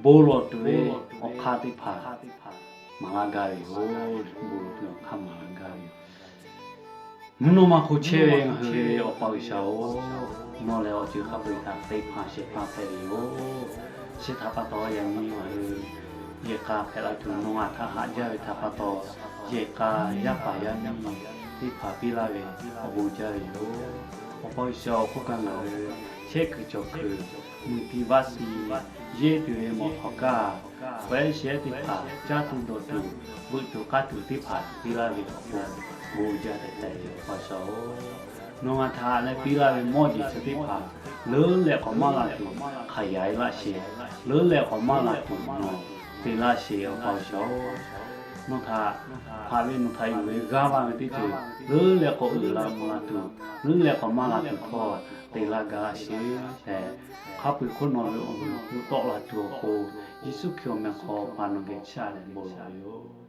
bon lawˬ tuˬ ve awˬ hk'aˇ teˇ hpaˍ maˍ laˇ gaˇ ve yoˬ. Bon lawˬ tuˬ awˬ hk'aˇ maˍ laˇ gaˇ ve yoˬ. Mvuhˇ naw ma hk'oˆ chehˇ ve ngaˬ hui ve Awˬ pa G'uiˬsha-oˬ, nawˬ lehˬ awˬ ceuˬ hk'a peu-eˬ htaꞈ te hpanˍ shehˍ hpaˇ hpehꞈ ve yoˬ. Chi htaꞈ pa taw yaꞈ nyi ngaˬ hui yehˬ k'a hpehꞈ la tuˬ nawˬ ngaˬ htaꞈ haꞈ jaˇ ve htaꞈ pa taw, yehˬ k'a yaˇ paˍ yaˇ miˇ teˇ hpaˍ piˇ laˇ ve awˬ bon jaˇ ve yoˬ. Awˬ pa G'uiˬsha-oˬ, hk'oˆ kaꞈ ngaˬ hui chehˇ kuiˬ cawˬ kuiˬ, muiˬ piˇ vaˆ siˍ, yehˇ tuˬ ve mawꞈ hk'aw kaˇ, k'awehˉ shehˉ teˇ hpaˍ caˇ tuˬ dawˬ tuˬ, veuꞈ tuˬ k'aˇ tuˬ teˇ hpaˍ piˇ laˇ ve awˬ bon, bon jaˇ tehꞈ tehꞈ ve Awˬ pa G'uiˬsha-oˬ, nawˬ ngaˬ htaꞈ leh piˇ laˇ ve mawˇ jeˬ chi teˇ hpaˍ leuˉ leh k'awꞈ maˇ la tuˬ hk'aˬ yaꞈ e laˇ sheˍ. Leuˉ leh k'awꞈ maˇ la tuˬ nawˬ te laˇ sheˍ, Awˬ pa G'uiˬsha-oˬ. Nawˬ htaꞈ hpaꞈ ve nawˬ htaꞈ yuˬ ve g'aˇ va ve teˇ ceuˬ leuˉ leh k'awꞈ uiˍ la mvuh la tuˬ, leuˉ leh k'awꞈ maˇ la tuˬ htawˇ te laˇ gaˇ sheˍ tehꞈ, hk'a peu-eˬ hk'oˆ nawˬ ve awˬ meꞈ awˬ hponˇ tawˆ la tuˬ awˬ pon, Yeˍsuˆ Hkriꞈ awˬ meh hk'aw pa nawˬ geh chaˇ leh bon lawˬ ve yoˬ.